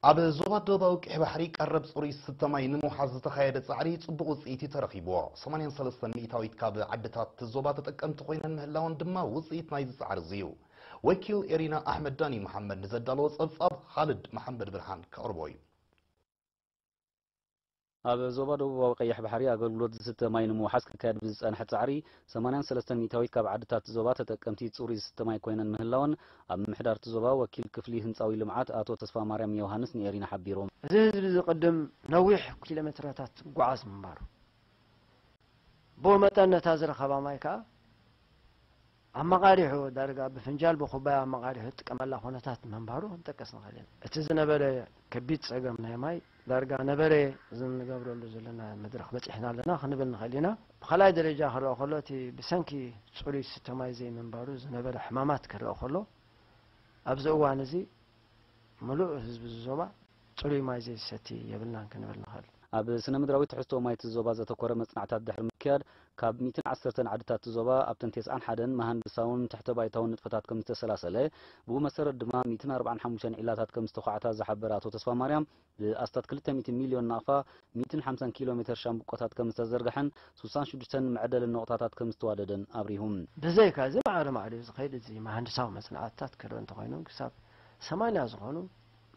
ኣብ ዞባ ደቡባዊ ቀይሕ ባሕሪ ቀረብ ጽሩይ ዝስተ ማይ ንምውሓዝ ዝተኻየደ ጻዕሪ ጽቡቕ ውጽኢት እዩ ተረኺብዎ። ሰማንያን ሰለስተን ሚእታዊት ካብ ዓድታት ዞባ ተጠቀምቲ ኮይነን ምህላወን ድማ ውጽኢት ናይዚ ጻዕሪ እዚ እዩ። ወኪል ኤሪና ኣሕመድ ዳኒ መሓመድ ንዘዳለዎ ጸብጻብ፣ ኻልድ መሓመድ ብርሃን ከቕርቦ እዩ። ኣብ ዞባ ደቡባዊ ቀይሕ ባሕሪ ኣገልግሎት ዝስተ ማይ ንምውሓስ ክካየድ ብዝጸንሐ ጻዕሪ፣ ሰማንያን ሰለስተን ሚእታዊት ካብ ዓድታት ዞባ ተጠቀምቲ ጽሩይ ዝስተ ማይ ኮይነን ምህላወን፣ ኣብ ምምሕዳር እቲ ዞባ ወኪል ክፍሊ ህንጻዊ ልምዓት ኣቶ ተስፋማርያም ዮሃንስ ንኤሪና ሓቢሮም። እዚ ህዝቢ እዚ ቅድም ነዊሕ ኪሎ ሜትሮታት ክጓዓዝ ምንባሩ፣ ብኡ መጠን ነታ ዝረኸባ ማይ ከኣ ኣመቓሪሑ፣ ዳርጋ ብፍንጃል ብኩባያ ኣመቓሪሑ ዝጥቀመላ ኩነታት ምንባሩ ክንጠቅስ ንኽእል ኢና። እቲ ዝነበረ ከቢድ ጸገም ናይ ማይ ዳርጋ ነበረ፣ እዚ ንገብረሉ ዘለና መድረኽ በጺሕና ኣለና ክንብል ንኽእል ኢና። ብኻልኣይ ደረጃ ክረኣ ከሎ፣ እቲ ብሰንኪ ጽሩይ ዝስተ ማይ ዘይምንባሩ ዝነበረ ሕማማት ክረኣ ከሎ፣ ኣብዚ እዋን እዚ ምሉእ ህዝቢ እዚ ዞባ ጽሩይ ማይ ዘይሰቲ የብልናን ክንብል ንኽእል። ኣብ ስነ ምድራዊ ትሕዝቶ ማይ እቲ ዞባ ዘተኮረ መጽናዕታት ድሕሪ ምክያድ፣ ካብ ሚእትን ዓሰርተን ዓድታት እቲ ዞባ ኣብተን ተስዓን ሓደን መሃንድሳውን ትሕተ ባይታውን ንጥፈታት ከም ዝተሰላሰለ፣ ብኡ መሰረት ድማ ሚእትን ኣርባዓን ሓሙሽተን ዒላታት ከም ዝተዃዕታ ዝሓበረ ኣቶ ተስፋ ማርያም፣ ብኣስታት ክልተ ሚእቲ ሚልዮን ናቕፋ ሚእትን ሓምሳን ኪሎ ሜትር ሻምብቆታት ከም ዝተዘርግሐን ሱሳን ሽዱሽተን መዕደሊ ነቑጣታት ከም ዝተዋደደን ኣብሪሁ። ብዘይካ እዚ ማዕረ ማዕሪኡ ዝኸይድ እዚ መሃንድሳዊ መጽናዕትታት ክረአ እንተኾይኑ፣ ክሳብ ሰማንያ ዝኾኑ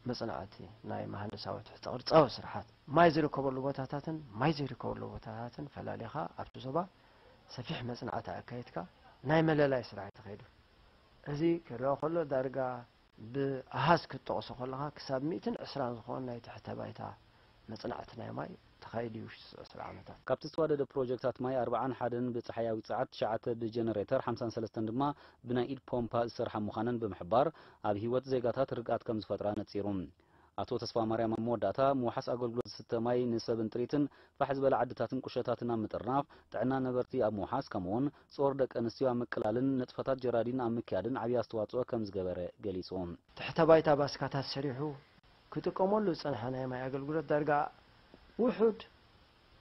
መጽናዕቲ ናይ መሃንድሳዊ ትሕተ ቅርጻዊ ስርሓት፣ ማይ ዝርከበሉ ቦታታትን ማይ ዘይርከበሉ ቦታታትን ፈላሊኻ ኣብቲ ዞባ ሰፊሕ መጽናዕቲ ኣካይድካ ናይ መለላይ ስራሕ እዩ ተኸይዱ። እዚ ክረአ ከሎ ዳርጋ ብኣሃዝ ክትጠቕሶ ከለኻ ክሳብ ሚእትን ዕስራን ዝኾን ናይ ትሕተ ባይታ መጽናዕቲ ናይ ማይ ተኻይዱ እዩ ውሽጢ ዕስራ ዓመታት። ካብቲ ዝተዋደደ ፕሮጀክታት ማይ ኣርባዓን ሓደን ብጸሓያዊ ጸዓት፣ ትሽዓተ ብጀነሬተር፣ ሓምሳን ሰለስተን ድማ ብናይ ኢድ ፖምፓ ዝሰርሓ ምዃነን ብምሕባር፣ ኣብ ህይወት ዜጋታት ርግኣት ከም ዝፈጥራ ነጺሩ። ኣቶ ተስፋ ማርያም ኣብ መወዳእታ፣ ምውሓስ ኣገልግሎት ዝስተ ማይ ንሰብን ጥሪትን ፋሕ ዝበለ ዓድታትን ቁሸታትን ኣብ ምጥርናፍ፣ ጥዕና ነበርቲ ኣብ ምውሓስ፣ ከምኡውን ጾር ደቂ ኣንስትዮ ኣብ ምቅላልን ንጥፈታት ጀራዲን ኣብ ምክያድን ዓብዪ ኣስተዋጽኦ ከም ዝገበረ ገሊጹ። ትሕተ ባይታ ባስካታት ሰሪሑ ክጥቀመሉ ዝጸንሐ ናይ ማይ ኣገልግሎት ዳርጋ ውሑድ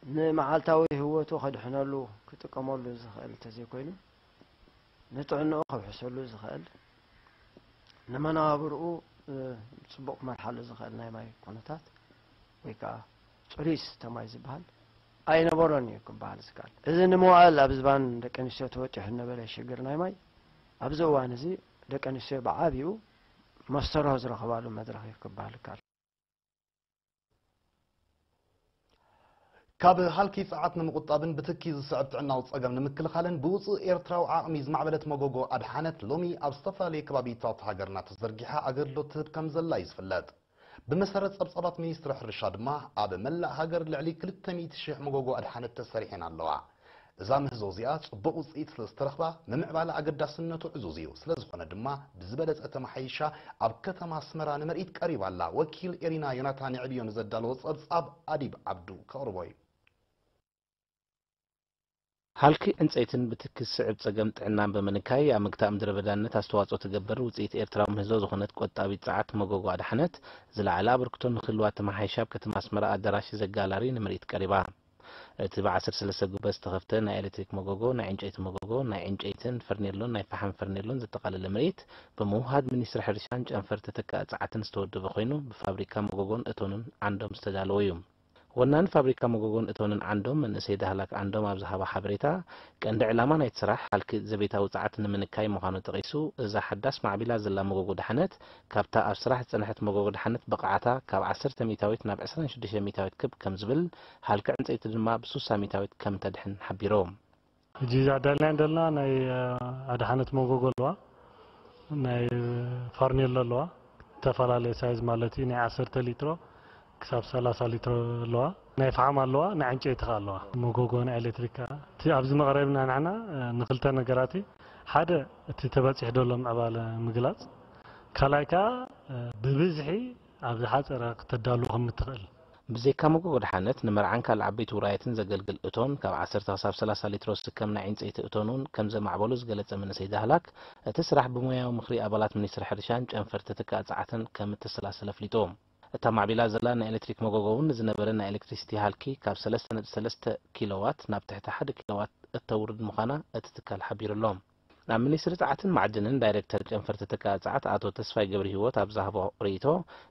ንመዓልታዊ ህይወቱ ከድሕነሉ ክጥቀመሉ ዝኽእል እንተዘይኮይኑ፣ ንጥዕንኡ ከውሕሰሉ ዝኽእል፣ ንመነባብርኡ፣ እ፣ ጽቡቕ ክመርሓሉ ዝኽእል ናይ ማይ ኩነታት ወይ ከኣ ጽሩይ ዝስተ ማይ ዝበሃል ኣይነበሮን እዩ ክበሃል ዝከኣል። እዚ ንመዋእል ኣብ ዝባን ደቂ ኣንስትዮ ተወጢሑ ዝነበረ ሽግር ናይ ማይ ኣብዚ እዋን እዚ ደቂ ኣንስትዮ ብዓቢኡ መስተርሆ ዝረኽባሉ መድረኽ እዩ ክበሃል ይከኣል። ካብ ሃልኪ ጸዓት ንምቁጣብን ብትኪ ዝስዕብ ጥዕናዊ ጸገም ንምክልኻልን ብውጹእ ኤርትራዊ ዓቕሚ ዝማዕበለት መጎጎ ኣድሓነት ሎሚ ኣብ ዝተፈላለዩ ከባቢታት ሃገርና ተዘርጊሓ ኣገልግሎት ትህብ ከም ዘላ እዩ ዝፍለጥ። ብመሰረት ጸብጻባት ሚኒስትሪ ሕርሻ ድማ ኣብ መላእ ሃገር ልዕሊ ክልተ ሚእቲ ሽሕ መጎጎ ኣድሓነት ተሰሪሐን ኣለዋ። እዛ ምህዞ እዚኣ ጽቡቕ ውጽኢት ስለ ዝተረኽባ፣ ምምዕባላ ኣገዳስነቱ ዕዙዝ እዩ። ስለ ዝኾነ ድማ፣ ብዝበለጸ ተመሓይሻ ኣብ ከተማ ኣስመራ ንምርኢት ቀሪባ ኣላ። ወኪል ኤሪና ዮናታን የዕብዮ ንዘዳለዎ ጸብጻብ ኣዲብ ዓብዱ ከቕርቦ እዩ። ሃልኪ ዕንጸይትን ብትኪ ዝስዕብ ጸገም ጥዕናን ብምንካይ፣ ኣብ ምግታእ ምድረ በዳነት ኣስተዋጽኦ ትገብር ውጽኢት ኤርትራዊ ምህዞ ዝኾነት ቆጣቢት ጸዓት መጎጎ ኣድሓነት፣ ዝለዓለ ኣበርክቶ ንክህልዋ ተመሓይሻ ኣብ ከተማ ኣስመራ ኣዳራሽ ዘጋላሪ ንምርኢት ቀሪባ። እቲ ብዓሰርተ ሰለስተ ጉበት ዝተኸፍተ ናይ ኤሌክትሪክ መጎጎ፣ ናይ ዕንጨይቲ መጎጎ፣ ናይ ዕንጨይትን ፈርኔሎን ናይ ፈሓም ፈርኔሎን ዘጠቓለለ ምርኢት፣ ብምውሃድ ሚኒስትሪ ሕርሻን ጨንፈር ተተካኢ ጸዓትን ዝተወደበ ኮይኑ፣ ብፋብሪካ መጎጎን እቶንን ዓንዶም ዝተዳለወ እዩ። ወናኒ ፋብሪካ መጎጎን እቶንን ዓንዶም መንእሰይ ዳህላክ ዓንዶም ኣብ ዝሃቦ ሓበሬታ፣ ቀንዲ ዕላማ ናይቲ ስራሕ ሃልኪ ዘቤታዊ ጸዓት ንምንካይ ምዃኑ ጠቒሱ፣ እዛ ሓዳስ ማዕቢላ ዘላ መጎጎ ድሓነት፣ ካብታ ኣብ ስራሕ ዝጸንሐት መጎጎ ድሓነት ብቕዓታ ካብ ዓሰርተ ሚእታዊት ናብ ዕስራን ሽዱሽተ ሚእታዊት ክብ ከም ዝብል፣ ሃልኪ ዕንጸይቲ ድማ ብሱሳ ሚእታዊት ከም ተድሕን ሓቢሩ። ሕጂ እዛ ኣዳልናያ ዘለና ናይ፣ እ፣ ኣድሓነት መጎጎ ኣለዋ፣ ናይ ፋርኔሎ ኣለዋ፣ ዝተፈላለየ ሳይዝ ማለት እዩ። ናይ ዓሰርተ ሊትሮ ክሳብ ሰላሳ ሊትሮ ኣለዋ። ናይ ፈሓም ኣለዋ፣ ናይ ዕንጨይቲ ከኣ ኣለዋ። መጎጎ ናይ ኤሌክትሪክ ከኣ። እቲ ኣብዚ መቕረብና ንሕና፣ እ፣ ንክልተ ነገራት እዩ። ሓደ፣ እቲ ተበጺሑ ዘሎ ምዕባለ ምግላጽ፣ ካልኣይ ከኣ፣ እ፣ ብብዝሒ ኣብ ዝሓጸረ ክተዳሉ ከም እትኽእል። ብዘይካ መጎጎ ድሓነት፣ ንመርዓን ካልእ ዓበይቲ ውራያትን ዘገልግል እቶን፣ ካብ ዓሰርተ ክሳብ ሰላሳ ሊትሮ ዝስከም ናይ ዕንጸይቲ እቶን እውን ከም ዘማዕበሉ ዝገለጸ መንእሰይ ዳህላክ፣ እቲ ስራሕ ብሞያዊ ምኽሪ ኣባላት ሚኒስትሪ ሕርሻን ጨንፈር ተተካኢ ጸዓትን ከም እተሰላሰለ ኣፍሊጡ። እታ ማዕቢላ ዘላ ናይ ኤሌክትሪክ መጎጎ እውን ንዝነበረ ናይ ኤሌክትሪሲቲ ሃልኪ ካብ ሰለስተ ነጥቢ ሰለስተ ኪሎዋት ናብ ትሕቲ ሓደ ኪሎዋት እተውርድ ምዃና እቲ ትካል ሓቢሩ ኣሎ። ናብ ሚኒስትሪ ጸዓትን ማዕድንን ዳይሬክተር ጨንፈር ተተካኢ ጸዓት ኣቶ ተስፋይ ገብረሂወት ኣብ ዝሃቦ ርእይቶ፣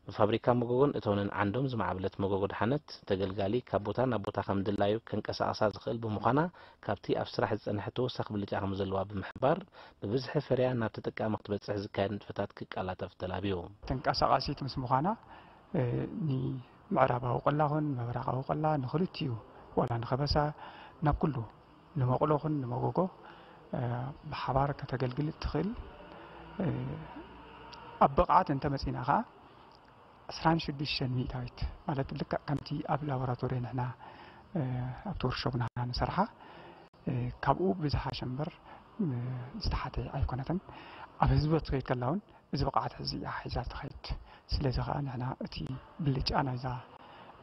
ብፋብሪካ መጎጎን እቶንን ዓንዶም ዝማዕበለት መጎጎ ደሓነት፣ ተገልጋሊ ካብ ቦታ ናብ ቦታ ከም ድላዩ ከንቀሳቕሳ ዝኽእል ብምዃና፣ ካብቲ ኣብ ስራሕ ዝጸንሐ ተወሳኺ ብልጫ ከም ዘለዋ ብምሕባር፣ ብብዝሒ ፈርያ ናብ ተጠቃሚ ክትበጽሕ ዝካየድ ንጥፈታት ክቀላጠፍ ተላብዩ። ተንቀሳቓሲት ምስ ምዃና፣ እ፣ ንምዕራባዊ ቆላ ኹን ምብራቓዊ ቆላ፣ ንኽልቲኡ፣ ዋላ ንኸበሳ፣ ናብ ኩሉ፣ ንመቑሎ ኹን ንመጎጎ፣ እ፣ ብሓባር ከተገልግል እትኽእል፣ እ፣ ኣብ ብቕዓት እንተመጺና ኸዓ፣ ዕስራን ሽዱሽተን ሚእታዊት፣ ማለት ልክዕ ከምቲ ኣብ ላቦራቶሪ ንሕና፣ እ፣ ኣብቲ ወርክሾፕ ንሕና ንሰርሓ፣ እ፣ ካብኡ ብዝሓሸ እምበር፣ እ፣ ዝተሓተ ኣይኮነትን። ኣብ ህዝቢ ትኸይድ ከላ እውን እዚ ብቕዓት እዚ እያ ሒዛ ትኸይድ። ስለዚ ኸዓ ንሕና እቲ ብልጫ ናይዛ፣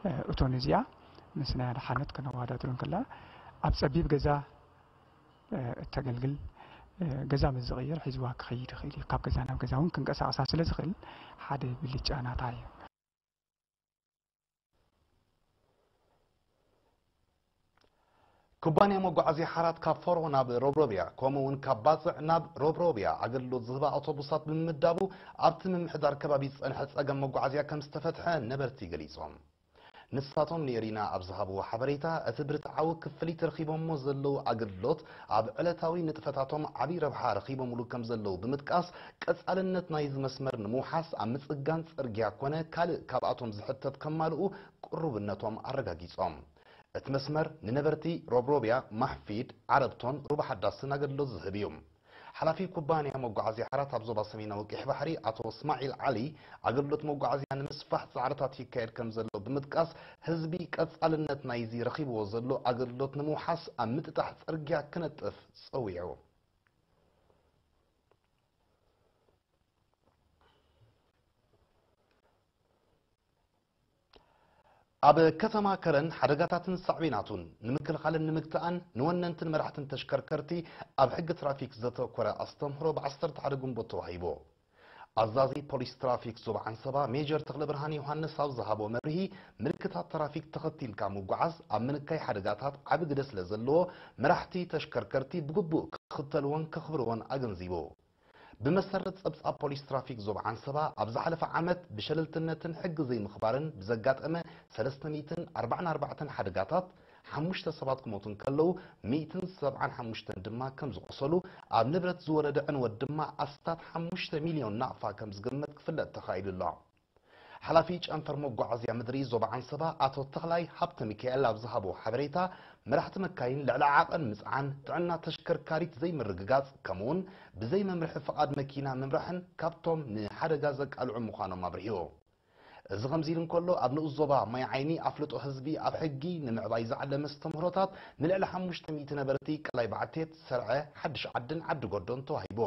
እ፣ እቶን እዚኣ ምስ ናይ ኣድሓነት ከነወዳድሮ እንከላ፣ ኣብ ጸቢብ ገዛ፣ እ፣ እተገልግል፣ እ፣ ገዛ ምስ ዝቕይር ሒዝዋ ክኸይድ ይኽእል እዩ። ካብ ገዛ ናብ ገዛ እውን ክንቀሳቐሳ ስለ ዝኽእል ሓደ ብልጫ ናታ እዩ። ኩባንያ መጓዓዝያ ሓራት ካብ ፎሮ ናብ ሮብሮብያ፣ ከምኡ እውን ካብ ባጽዕ ናብ ሮብሮብያ ኣገልግሎት ዝህባ ኣውቶቡሳት ብምምዳቡ፣ ኣብቲ ምምሕዳር ከባቢ ዝጸንሐ ጸገም መጓዓዝያ ከም ዝተፈትሐ ነበርቲ ገሊጾም። ንሳቶም ንኤሪና ኣብ ዝሃብዎ ሓበሬታ፣ እቲ ብርትዓዊ ክፍሊት ረኺቦሞ ዘለዉ ኣገልግሎት ኣብ ዕለታዊ ንጥፈታቶም ዓቢ ረብሓ ረኺቦምሉ ከም ዘለዉ ብምጥቃስ፣ ቀጻልነት ናይዚ መስመር ንምውሓስ ኣብ ምጽጋን ጽርግያ ኮነ ካልእ ካብኣቶም ዝሕተት ከማልኡ ቅሩብነቶም ኣረጋጊጾም። እቲ መስመር ንነበርቲ ሮብሮብያ፣ ማሕፊድ፣ ዓረብቶን ሩባ ሓዳስን ኣገልግሎት ዝህብ እዩ። ሓላፊ ኩባንያ መጓዓዝያ ሓራት ኣብ ዞባ ሰሜናዊ ቀይሕ ባሕሪ ኣቶ እስማዒል ዓሊ፣ ኣገልግሎት መጓዓዝያ ንምስፋሕ ጻዕርታት ይካየድ ከም ዘሎ ብምጥቃስ፣ ህዝቢ ቀጻልነት ናይዚ ረኺብዎ ዘሎ ኣገልግሎት ንምውሓስ ኣብ ምጥጣሕ ጽርግያ ክነጥፍ ጸዊዑ። ኣብ ከተማ ከረን ሓደጋታትን ሳዕቤናቱን ንምክልኻልን ንምግታእን ንወነንትን መራሕትን ተሽከርከርቲ ኣብ ሕጊ ትራፊክ ዘተኮረ ኣስተምህሮ ብ ዓሰርተ ሓደ ግንቦት ተዋሂቡ። ኣዛዚ ፖሊስ ትራፊክ ዞባ ዓንሰባ ሜጀር ተኽለብርሃን ዮሃንስ ኣብ ዝሃቦ መብርሂ፣ ምልክታት ትራፊክ ተኸቲልካ ምጉዓዝ ኣብ ምንካይ ሓደጋታት ዓቢ ግደ ስለ ዘለዎ፣ መራሕቲ ተሽከርከርቲ ብግቡእ ክኽተልዎን ከኽብርዎን ኣገንዚቡ። ብመሰረት ጸብጻብ ፖሊስ ትራፊክ ዞባ ዓንሰባ፣ ኣብ ዝሓለፈ ዓመት ብሸለልትነትን ሕጊ ዘይምኽባርን ብዘጋጠመ ሰለስተ ሚእትን ኣርባዓን ኣርባዕተን ሓደጋታት፣ ሓሙሽተ ሰባት ክሞቱ እንከለዉ፣ ሚእትን ሰብዓን ሓሙሽተን ድማ ከም ዝቖሰሉ፣ ኣብ ንብረት ዝወረደ ዕንወት ድማ ኣስታት ሓሙሽተ ሚልዮን ናቕፋ ከም ዝግመት ክፍለጥ ተኻኢሉ ኣሎ። ሓላፊ ጨንፈር መጓዓዝያ ምድሪ ዞባ ዓንሰባ ኣቶ ተኽላይ ሃብተ ሚካኤል ኣብ ዝሃቦ ሓበሬታ፣ መራሕቲ መካይን ልዕሊ ዓቐን ምጽዓን፣ ጥዕና ተሽከርካሪት ዘይምርግጋጽ፣ ከምኡውን ብዘይ መምርሒ ፍቓድ መኪና ምምራሕን ካብቶም ንሓደጋ ዘቃልዑ ምዃኖም ኣብሪሁ። እዚ ከምዚ ኢሉ እንከሎ፣ ኣብ ንኡስ ዞባ ማይ ዓይኒ ኣፍልጦ ህዝቢ ኣብ ሕጊ ንምዕባይ ዝዓለመ ኣስተምህሮታት ንልዕሊ ሓሙሽተ ሚእቲ ነበርቲ ቀላይ ባዕቴት፣ ሰርዐ፣ ሓድሽ ዓድን ዓዲ ጎዶን ተዋሂቡ።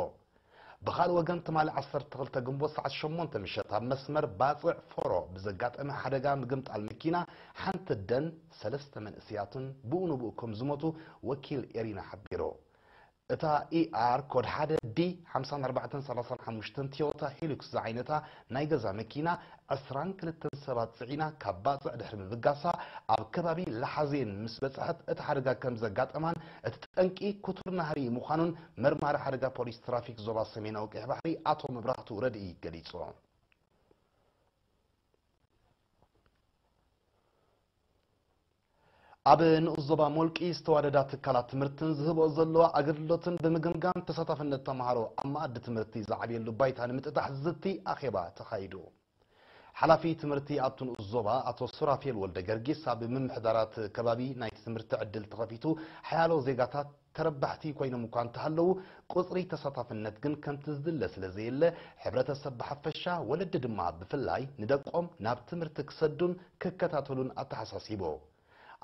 ብኻልእ ወገን፣ ትማሊ ዓሰርተ ክልተ ግንቦት ሰዓት ሸሞንተ ምሸት ኣብ መስመር ባጽዕ ፎሮ ብዘጋጠመ ሓደጋ ምግምጣል መኪና፣ ሓንቲ ኣደን ሰለስተ መንእሰያትን ብኡ ንብኡ ከም ዝሞቱ ወኪል ኤሪና ሓቢሩ። እታ ኢኣር ኮድ ሓደ ዲ ሓምሳን ኣርባዕተን ሰላሳን ሓሙሽተን ቶዮታ ሂሉክስ ዝዓይነታ ናይ ገዛ መኪና፣ ዕስራን ክልተን ሰባት ጽዒና ካብ ባጽዕ ድሕሪ ምብጋሳ፣ ኣብ ከባቢ ለሓዜን ምስ በጽሐት እቲ ሓደጋ ከም ዘጋጠማን እቲ ጠንቂ ክቱር ናህሪ ምዃኑን መርማሪ ሓደጋ ፖሊስ ትራፊክ ዞባ ሰሜናዊ ቀይሕ ባሕሪ ኣቶ መብራህቱ ረድኢ ገሊጹ። ኣብ ንኡስ ዞባ ሞልቂ ዝተዋደዳ ትካላት ትምህርትን ዝህብኦ ዘለዋ ኣገልግሎትን ብምግምጋም ተሳታፍነት ተምሃሮ ኣብ መኣዲ ትምህርቲ ዝዓብየሉ ባይታ ንምጥጣሕ ዝዝቲ ኣኼባ ተኻይዱ። ሓላፊ ትምህርቲ ኣብቲ ንኡስ ዞባ ኣቶ ሱራፌል ወልደ ገርጊስ ኣብ ምምሕዳራት ከባቢ ናይቲ ትምህርቲ ዕድል ተኸፊቱ ሓያሎ ዜጋታት ተረባሕቲ ኮይኖም እኳ እንተሃለዉ፣ ቁጽሪ ተሳታፍነት ግን ከምቲ ዝድለ ስለ ዘየለ፣ ሕብረተሰብ ብሓፈሻ፣ ወለዲ ድማ ብፍላይ ንደቆም ናብ ትምህርቲ ክሰዱን ክከታተሉን ኣተሓሳሲቡ።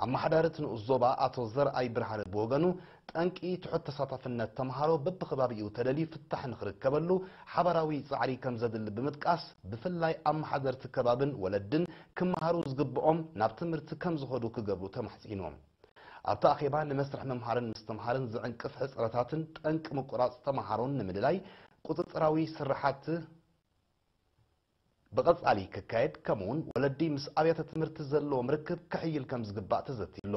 ኣመሓዳሪ እቲ ንኡስ ዞባ ኣቶ ዘርኣይ ብርሃነ ብወገኑ፣ ጠንቂ ትሑት ተሳታፍነት ተምሃሮ በብኸባቢኡ ተደልዩ ፍታሕ ንኽርከበሉ ሓባራዊ ጻዕሪ ከም ዘድሊ ብምጥቃስ፣ ብፍላይ ኣመሓደርቲ ከባብን ወለድን ክመሃሩ ዝግብኦም ናብ ትምህርቲ ከም ዝኸዱ ክገብሩ ተማሕጺኑ። ኣብቲ ኣኼባ ንመስርሕ ምምሃርን ምስትምሃርን ዝዕንቅፍ ሕጽረታትን ጠንቂ ምቁራጽ ተምሃሮን ንምልላይ ቁጽጽራዊ ስርሓት ብቐጻሊ ክካየድ፣ ከምኡውን ወለዲ ምስ ኣብያተ ትምህርቲ ዘለዎም ርክብ ክሕይል ከም ዝግባእ ተዘትዩ ኣሎ።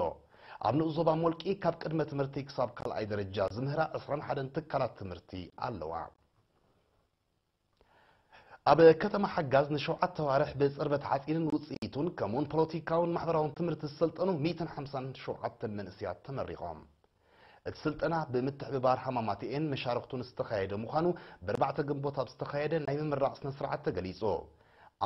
ኣብ ንኡስ ዞባ ሞልቂ ካብ ቅድመ ትምህርቲ ክሳብ ካልኣይ ደረጃ ዝምህራ ዕስራን ሓደን ትካላት ትምህርቲ ኣለዋ። ኣብ ከተማ ሓጋዝ ንሸውዓተ ኣዋርሕ ብፅርበት ሓፂንን ውፅኢቱን ከምኡውን ፖለቲካውን ማሕበራውን ትምህርቲ ዝሰልጠኑ ሚእትን ሓምሳን ሸውዓተን መንእሰያት ተመሪቖም። እቲ ስልጠና ብምትሕብባር ሃማማትኤን መሻርኽቱን ዝተኻየደ ምዃኑ ብኣርባዕተ ግንቦት ኣብ ዝተኻየደ ናይ ምምራቕ ስነ ስርዓት ተገሊጹ።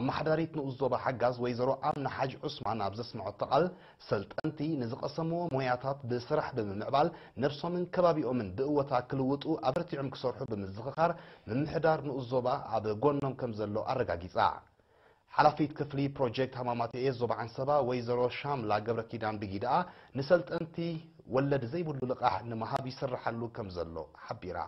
ኣመሓዳሪት ንኡስ ዞባ ሓጋዝ ወይዘሮ ኣምና ሓጅ ዑስማን ኣብ ዘስምዐቶ ቃል፣ ሰልጠንቲ ንዝቐሰምዎ ሞያታት ብስራሕ ብምምዕባል ነብሶምን ከባቢኦምን ብእወታ ክልውጡ ኣበርቲዖም ክሰርሑ ብምዝኽኻር፣ ምምሕዳር ንኡስ ዞባ ኣብ ጎኖም ከም ዘሎ ኣረጋጊጻ። ሓላፊት ክፍሊ ፕሮጀክት ሃማማተኤ ዞባ ዓንሰባ ወይዘሮ ሻምላ ገብረ ኪዳን ብጊድኣ፣ ንሰልጠንቲ ወለድ ዘይብሉ ልቓሕ ንምሃብ ይስርሓሉ ከም ዘሎ ሓቢራ።